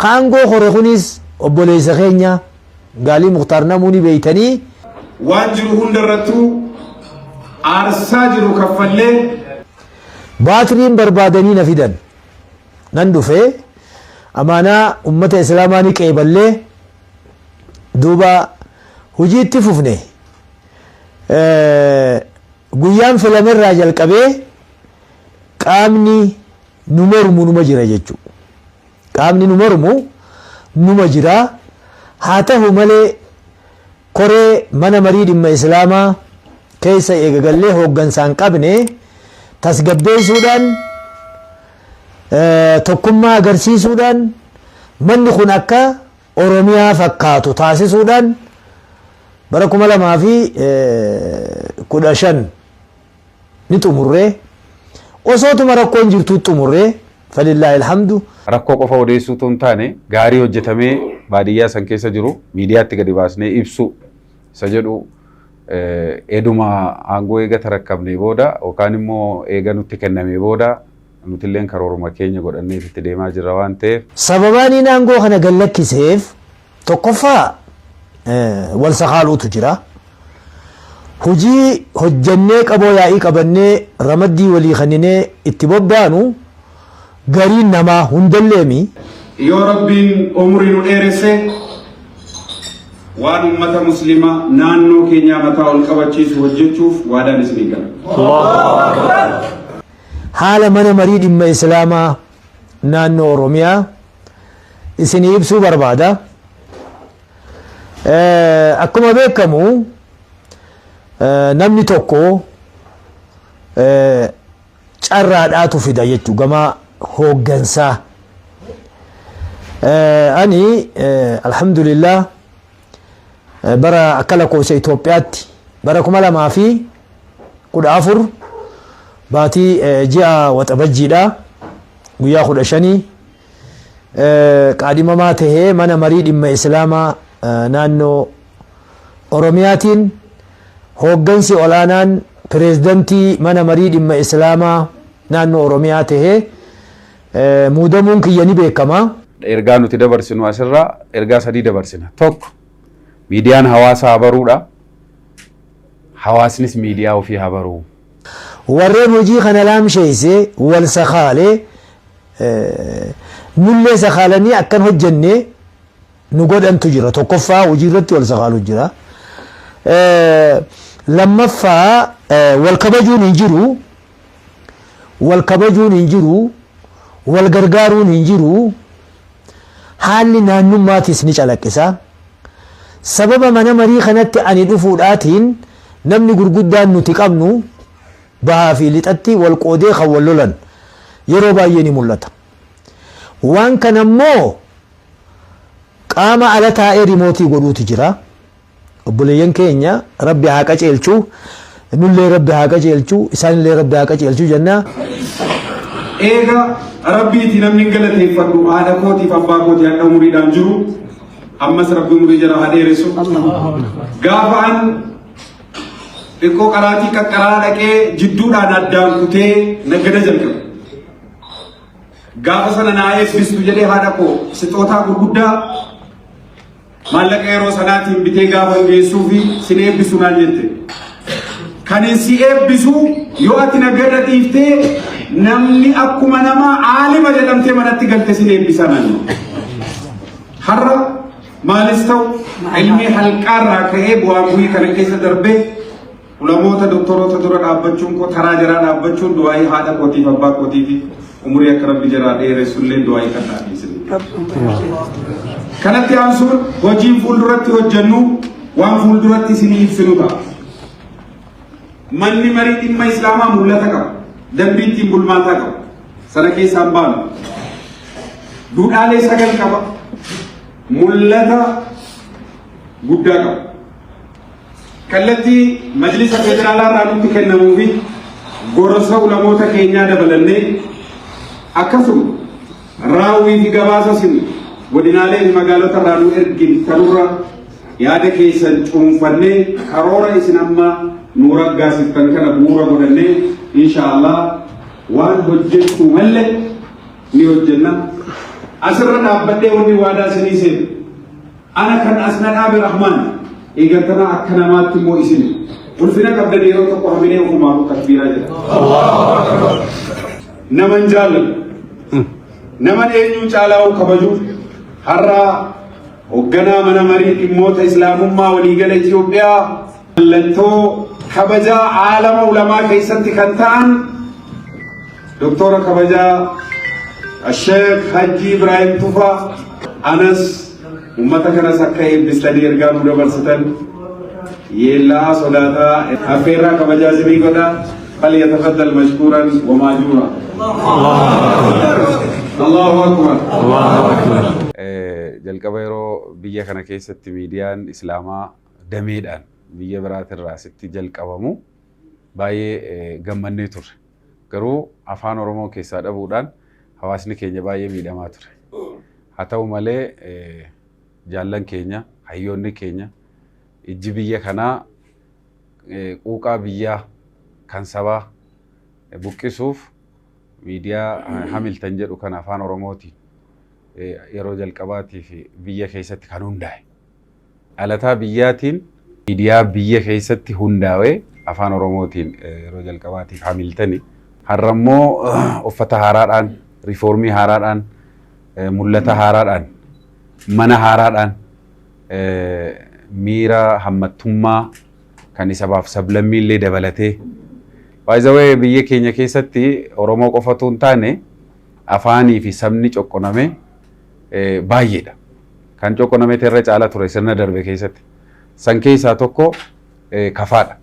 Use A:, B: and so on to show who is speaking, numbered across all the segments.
A: Ka aangoo kore kunis obboleessa keenya Gaalii Muktaar namuu ni beeytanii.
B: Waan jiru hunda irrattuu aarsaa jiru kaffallee.
A: Baatiriin barbaadanii na fidan. Nan dhufe. Amaanaa ummata Islaamaa ni qeeballee. Duuba hujii itti fufne. Guyyaan filamerraa jalqabee qaamni nu mormu numa jira jechuudha. Qaamni nu mormu numa jira. Haa tahu malee koree mana marii dhimma Islaamaa keessa eega gallee hooggansaan qabne tasgabbeessuudhaan tokkummaa agarsiisuudhaan manni kun akka Oromiyaa fakkaatu taasisuudhaan bara 2015 ni xumurree osootuma rakkoon jirtuu xumurree falillaahi alhamdu.
C: Rakkoo qofa odeessuu utuu hin taane gaarii hojjetamee baadiyyaa san keessa jiru miidiyaatti gadi baasnee ibsuu isa jedhu eduma aangoo eega tarakkabnee booda yookaan immoo eega nutti kennamee booda nutilleen karooruma keenya godhanneet itti deemaa jirra waan ta'eef.
A: Sababaaniin aangoo kana gad lakkiseef tokkoffaa wal sakaaluutu jira. Hojii hojjannee qaboo yaa'ii qabannee ramaddii walii kenninee itti bobbaanu gariin namaa hundalleemi.
B: Yoo Rabbiin umurii nu dheeresse waan ummata muslima naannoo keenyaa mataa ol qabachiisu hojjechuuf waadaan isinii gala.
A: Haala mana marii dhimma Islaamaa naannoo Oromiyaa isinii ibsuu barbaada. Akkuma beekamu namni tokko carraadhaatu fida jechuudha gama hooggansaa. Ani alhamdulillah bara akka lakkoofsa Itoophiyaatti bara 2014 baatii ji'a Waxabajjiidha guyyaa 15 qaadhimamaa tahee mana marii dhimma Islaamaa naannoo Oromiyaatiin hooggansi ol'aanaan pireezidantii mana marii dhimma Islaamaa naannoo Oromiyaa tahee muudamuun kiyya ni beekama.
C: Ergaa nuti dabarsinu asirraa ergaa sadii dabarsina. Tokko miidiyaan hawaasa haa baruudha. Hawaasnis miidiyaa ofii haa baruu.
A: Warreen hojii kana laamsheesse wal sakaalee nullee sakaalanii akkan hojjenne nu godhantu jira. Tokkoffaa hojii irratti wal sakaalu jira. Lammaffaa wal kabajuun hin jiru. Wal kabajuun hin jiru. Wal gargaaruun hin jiru. Haalli naannummaatis ni calaqqisa. Sababa mana marii kanatti ani dhufuudhaatiin namni gurguddaan nuti qabnu bahaa fi lixatti wal qoodee kan wal lolan yeroo baay'ee ni mul'ata. Waan kana immoo qaama ala taa'ee rimootii godhuutu jira. Obboleeyyan keenya Rabbi haa qaceelchu, nullee Rabbi haa qaceelchu, isaanillee Rabbi haa qaceelchu jenna.
B: Eega Rabbiiti namni hin galateeffadhu haadha kootiif abbaa kooti hadha umuriidhaan jiru ammas Rabbi umurii jara haa dheeressu. Gaafa an xiqqoo qaraatii qaqqaraa dhaqee jidduudhaan addaan kutee nagada jalqabe. Gaafa sana naa eebbistu jedhee haadha koo sixootaa gurguddaa Maallaqa yeroo sanaatiin bitee gaafa geessuu fi sin eebbisu naan jette. Kan si eebbisu yoo ati nagada dhiiftee namni akkuma namaa aalima jedhamtee manatti galte sin eebbisa naan jette. Har'a maalis ta'u ilmi halqaarraa ka'ee bu'aa bu'ii kana keessa darbee Ulamoota doktoroota dura dhaabbachuun koo taraa jaraa dhaabbachuun du'aa'ii haadha kootiif abbaa kootii fi umurii akka rabbi jaraa dheeressullee du'aa'ii kan ta'anii isin. Kanatti aansuun hojiin fuulduratti hojjennu waan fuulduratti isinii ibsinu ta'a. Manni marii dhimma Islaamaa mul'ata qaba. Dambii ittiin bulmaataa qaba. Sana keessaan baanu. Duudhaalee sagal qaba. Mul'ata guddaa qaba. Kallattii Majlisa Federaalaa irraa nutti kennamuu fi gorsa ulamoota keenyaa dabalannee akkasuma raawwii fi gabaasa isin godinaalee fi magaalota irraa nu ergintanurra yaada keessan cuunfannee karoora isin amma nu raggaasiftan kana bu'uura godhannee insha Allah waan hojjechuu malle ni hojjenna. Asirra dhaabbadhee wanni waadaa isinii seenu. Ana kan as na dhaabe Rahmaan. Eegantanaa akka namaatti immoo isin. Ulfina qabdan yeroo tokko hamilee ofumaaf takbiiraa jedha. Naman jaalladhu. Naman eenyuu caalaa'u kabaju. Har'a hoogganaa mana marii dhimmoota Islaamummaa waliigala Itoophiyaa, mallattoo kabajaa aalama ulamaa keessatti kan ta'an, Doktora kabajaa Sheekh Hajji Ibrahim Tufa, anas ummata kanas akka eebbistanii ergaa nu dabarsitan yeellaa sodaataa affeerraa kabajaa isinii godha. فليتفضل مشكورا وماجورا. الله أكبر.
C: Jalqaba yeroo biyya kana keessatti miidiyaan Islaamaa dameedhaan biyya biraatirraa asitti jalqabamu baay'ee gammannee turre. Garuu afaan Oromoo keessaa dhabuudhaan hawaasni keenya baay'ee miidhamaa ture. Haa ta'u malee, jaallan keenya, hayyoonni keenya, ijji biyya kanaa quuqaa biyyaa kan sabaa buqqisuuf miidiyaa Hamiltan jedhu kan afaan Oromootiin yeroo jalqabaatiif biyya keessatti kan hundaa'e. Dhalataa biyyaatiin miidiyaa biyya keessatti hundaa'e afaan Oromootiin yeroo jalqabaatiif Hamiltani. Har'a immoo uffata haaraadhaan, riifoormii haaraadhaan, mul'ata haaraadhaan, mana haaraadhaan, miira hammattummaa kan sabaaf sablammiillee dabalatee. Baay'ee biyya keenya keessatti Oromoo qofatu hin taane, afaanii fi sabni coqqoname baay'eedha. Kan coqqoname irra caala ture sirna darbe keessatti. San keessaa tokko Kafaadha.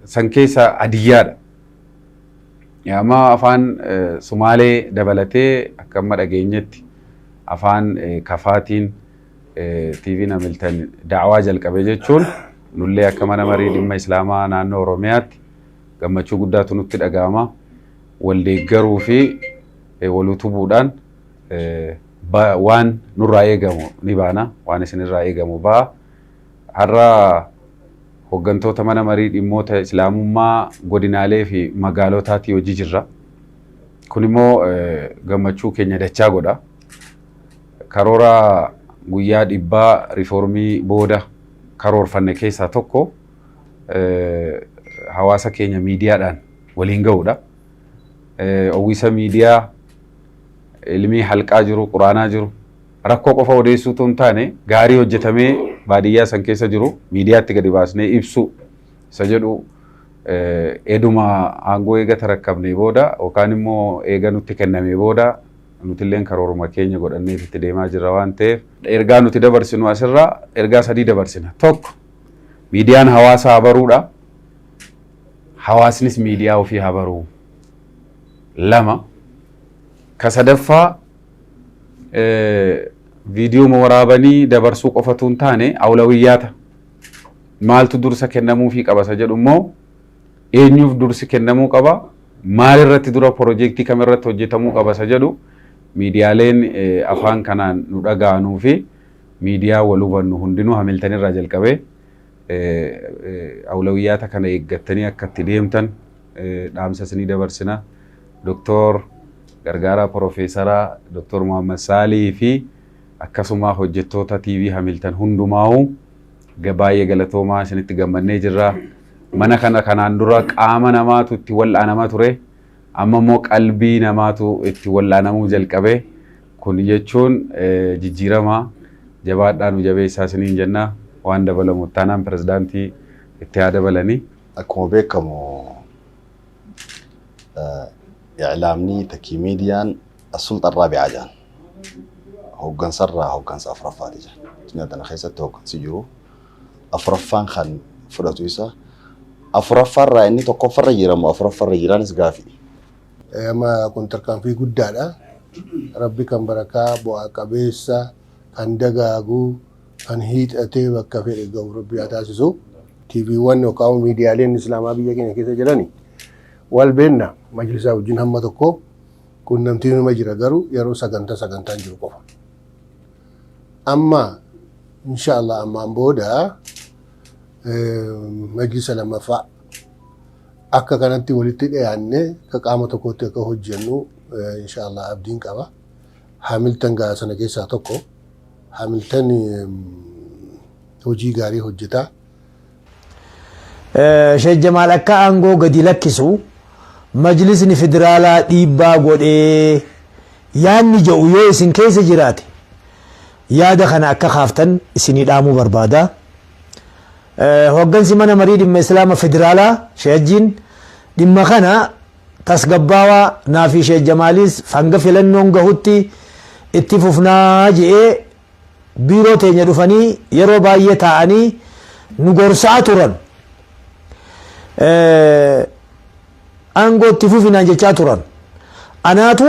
C: San keessaa Hadiyyaadha. Amma afaan Sumaalee dabalatee akka amma dhageenyetti afaan Kafaatiin TV'n Hamiltan da'awaa jalqabe jechuun nullee akka mana marii dhimma Islaamaa naannoo Oromiyaatti gammachuu guddaatu nutti dhaga'ama. Wal deeggaruu fi wal utubuudhaan waan nurraa eegamu ni baana, waan isinirraa eegamu ba'a. Har'a hooggantoota mana marii dhimmoota Islaamummaa godinaalee fi magaalotaatii hojii jirra. Kun immoo gammachuu keenya dachaa godha. Karoora guyyaa 100 riifoormii booda karoorfanne keessaa tokko hawaasa keenya miidiyaadhaan waliin ga'uudha. Uwwisa miidiyaa ilmii halqaa jiru, quraanaa jiru, rakkoo qofa odeessuutu hin taane, gaarii hojjetamee baadiyyaa san keessa jiru miidiyaatti gadi baasnee ibsu isa jedhu eduma aangoo eega tarakkabnee booda yookaan immoo eega nutti kennamee booda nutilleen karooruma keenya godhannee itti deemaa jirra waan ta'eef, ergaa nuti dabarsinu asirraa ergaa sadii dabarsina. Tokko, miidiyaan hawaasa haa baruudha. Hawaasnis miidiyaa ofii haa baruu. Lama, ka sadaffaa, viidiyoo waraabanii dabarsuu qofatu hin taane, awlawiyyaata maaltu dursa kennamuufii qaba isa jedhu immoo, eenyuuf dursi kennamuu qaba, maalirratti dura piroojeektii kamirratti hojjetamuu qaba isa jedhu, miidiyaaleen afaan kanaan nu dhaga'anuu fi miidiyaa wal hubannu hundinuu Hamiltanirraa jalqabee awlawiyyaata kana eeggattanii akka itti deemtan dhaamsa isinii dabarsina. Doktor gargaaraa Profeesaraa Doktor Muhammad Saalii fi akkasuma hojjettoota TV Hamiltan hundumaa'uu baay'ee galatoomaa, isinitti gammannee jirra. Mana kana kanaan dura qaama namaatu itti wal'aanamaa ture. Amma immoo qalbii namaatu itti wal'aanamuu jalqabe. Kun jechuun jijjiirama jabaadhaa, nu jabeessaa isiniin jenna. Waan dabalamu taanaan pirezidaantii itti haa dabalanii.
D: Akkuma beekamu, iclaamni takkii miidiyaan السلطة الرابعة jaan, hooggansarraa hooggansa afuraffaati jaan. Addunyaa tana keessatti hooggansi jiru afuraffaan kan fudhatu isa. Afuraffaarraa inni tokkoffarra jiramu afuraffarra jiraanis gaafii.
E: Amma kun tarkaanfii guddaadha. Rabbi kan barakaa bu'aa qabeessa, kan dagaagu, kan hiixatee bakka fedhe gahu Rabbi haa taasisu. TVwwan yookaan miidiyaaleen Islaamaa biyya keenya keessa jirani wal beenna, majlisaa wajjin hamma tokko qunnamtiin numa jira, garuu yeroo sagantaa sagantaan jiru qofa. Amma insha Allah ammaan booda majlisa lammaffaa akka kanatti walitti dhiyaanne akka qaama tokkotti akka hojjennu Inshaallah abdiin qaba. Hamilton gaa sana keessaa tokko. Hamilton hojii gaarii hojjetaa.
A: Sheekh Jamaal akka aangoo gadi lakkisu majlisni federaalaa dhiibbaa godhee yaadni jedhu yoo isin keessa jiraate, yaada kana akka kaaftan isinii dhaamuu barbaada. Hoggansi mana marii dhimma Islaama federaalaa Sheejjiin dhimma kana tasgabbaawaa naafii Sheekh Jamaalis hanga filannoon gahutti itti fufnaa je'ee biiroo teenya dhufanii yeroo baay'ee taa'anii nu gorsaa turan. Aangoo itti fufinaan jechaa turan. Anaatu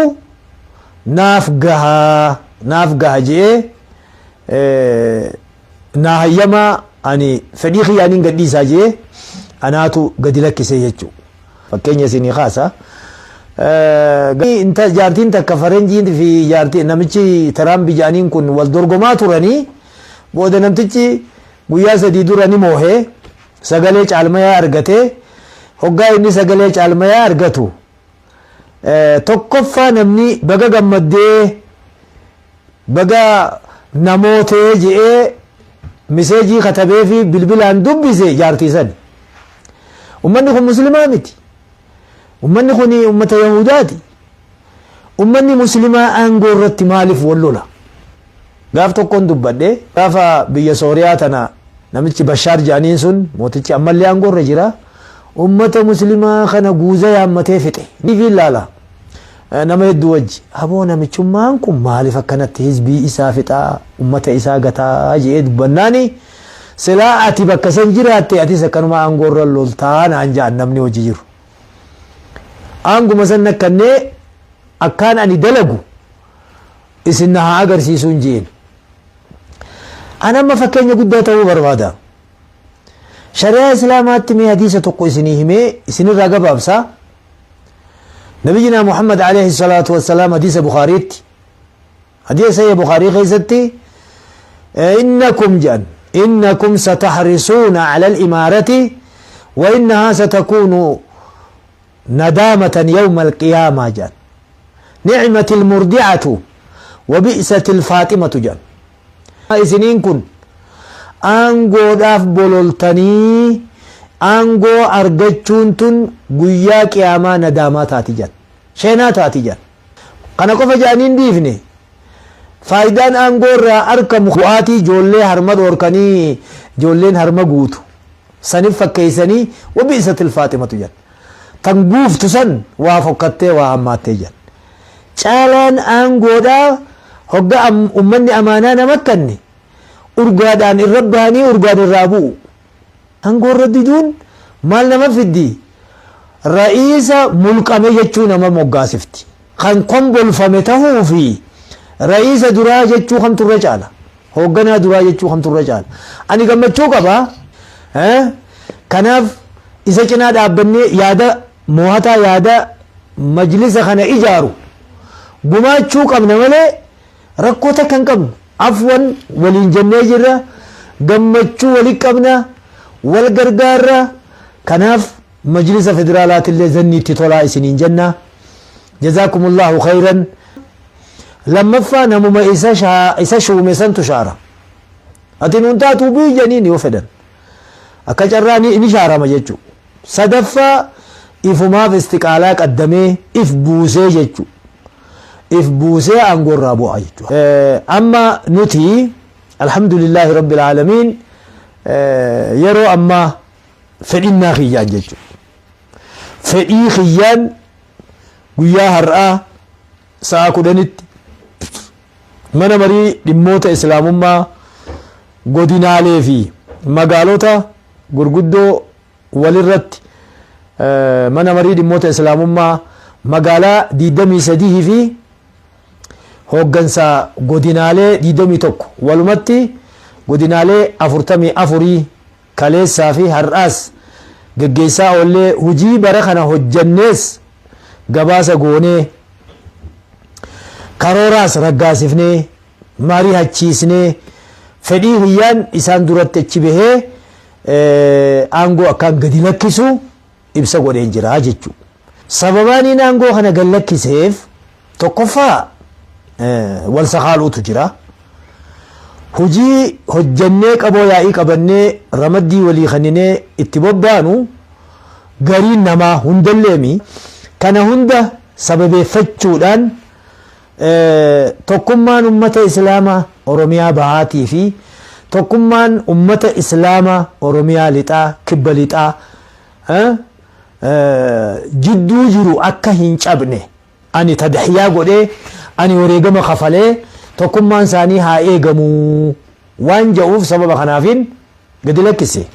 A: naaf gahaa, naaf gaha je'ee naa hayyamaa, ani fedhii kiyyaaniin gadhiisaa je'ee anaatu gadi lakkisee jechuudha. Fakkeenya isinii kaasa. Jaartiin takka faranjiin fi jaartii namichi Tiraamp jedhaniin kun wal dorgomaa turanii, booda namtichi guyyaa 3 dura ni moohee sagalee caalmayaa argatee. Hoggaa inni sagalee caalmayaa argatu, tokkoffaa namni baga gammaddee, baga namootee je'ee message katabee fi bilbilaan dubbise jaartii sani. Ummanni kun muslimaa miti. Ummanni kun ummata Yahudaati. Ummanni muslimaa aangoo irratti maaliif wal lola? Gaaf tokkoon dubbadhe, gaafa biyya Sooriyaa tana namichi Bashaar jedhaniin sun, mootichi ammallee aangoo irra jira. Ummata muslimaa kana guuza yaammatee fixe. Ni ilaala. Nama hedduu wajji. Aboo, namichummaan kun maaliif akkanatti hizbii isaa fixaa, ummata isaa gataa jedhee dubbannaani, silaa ati bakka san jiraatte atis akkanuma aangoo irra loltaa naan jedhan namni hojii jiru. Aanguma san akkannee akkaan ani dalagu isin na haa agarsiisuun jeen. An amma fakkeenya guddaa ta'uu barbaada. Shari'aa Islaamaatti mee hadiisa tokko isinii himee isinirraa gabaabsaa. Nabiyyina Muhammad alayhi salaatu wassalaam hadiisa Bukaariitti. Hadiisa Sahih Bukaarii keessatti innakum jedhan, innakum satahrisuuna ala al-imaarati wa innahaa satakunu nadaamatan yawma al-qiyaamaa jedhan. Ni'mati al-murdi'atu wa bi'sati al-faaximatu jedhan. Isiniin kun aangoodhaaf bololtanii aangoo argachuun tun guyyaa qiyaamaa nadaamaa taati jedhan. Sheenaa taati jedhan. Kana qofa jedhanii hin dhiifne. Faayidaan aangoo irraa argamu bu'aatii ijoollee harma dhoorkanii ijoolleen harma guutu. Sanif fakkeessanii wa bi'satil faaximatu jedhan. Tan guuftu san waa fokkattee waa hammaattee jedhan. Caalaan aangoodhaa hogga ummanni amaanaa nama kanne urgaadhaan irra bahanii urgaan irraa bu'u. Aangoo irra diduun maal nama fiddi? Ra'iisa mulqame jechuu nama moggaasifti. Kan kombolfame tahuu fi ra'iisa duraa jechuu kamtu irra caala? Hoogganaa duraa jechuu kamtu irra caala? Ani gammachuu qaba. Kanaaf isa cinaa dhaabbannee yaada moohataa, yaada majlisa kana ijaaru gumaachuu qabna malee rakkoo takka hin qabnu. Afwan waliin jennee jirra. Gammachuu waliin qabna. Wal gargaarra. Kanaaf majlisa federaalaatillee zanni itti tolaa isiniin jenna. Jazaakumullahu khayran. Lammaffaa, namuma isa shuume santu shaara. Ati nuun taatu biyyaniin yoo fedhan. Akka carraa ni shaarama jechuudha. Sadaffaa, ifumaaf istiqaalaa qaddamee if buusee jechuudha. If buusee aangoo irraa bu'a jechuudha. Amma nuti alhamdulillahi rabbil aalamiin yeroo ammaa fedhinnaa kiyyaan jechuudha. Fedhii kiyyaan guyyaa har'aa sa'a 10tti mana marii dhimmoota islaamummaa godinaalee fi magaalota gurguddoo walirratti, mana marii dhimmoota islaamummaa magaalaa 23 fi hooggansa godinaalee 21, walumatti godinaalee 44, kaleessaa fi har'aas geggeessaa oollee hujii bara kana hojjannees gabaasa goonee, karooraas raggaasifnee, marii hachiisnee, fedhii kiyyaan isaan duratti achi bahee aangoo akkaan gadi lakkisu ibsa godheen jira jechuudha. Sababaan inni aangoo kana gad lakkiseef Tokkoffaa, wal sakaaluutu jira. Hojii hojjannee, qaboo yaa'ii qabannee, ramaddii walii kaninee itti bobbaanu gariin namaa hundalleemi. Kana hunda sababeeffachuudhaan tokkummaan ummata Islaamaa Oromiyaa bahaatii fi tokkummaan ummata Islaamaa Oromiyaa lixaa, kibba lixaa jidduu jiru akka hin cabne ani tadhiyaa godhee, ani wareegama kafalee, tokkummaan isaanii haa eegamuu waan jedhuuf sababa kanaafin gadi lakkise.